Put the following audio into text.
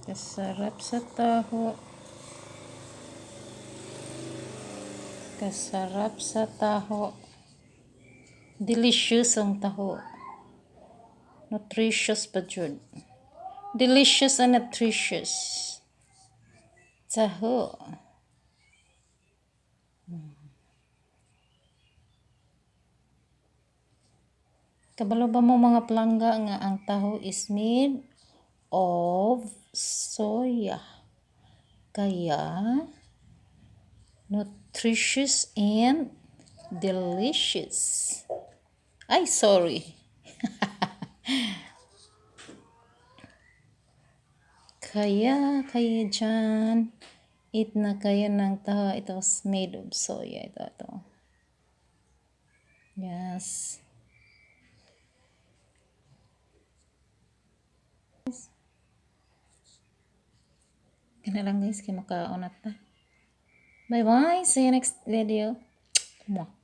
Kasarap sa taho. Kasarap sa taho. Delicious ang taho. Nutritious pa jud. Delicious and nutritious. Taho. Kabalo ba mo, mga palangga, nga ang taho is made of soya? Kaya nutritious and delicious. Ay, sorry. Kaya kayo dyan, eat na kayo ng taho. Ito is made of soya. Ito, ito. Yes. Kana lang, guys, kay makaon na ta. Bye bye. See you next video. Mwah.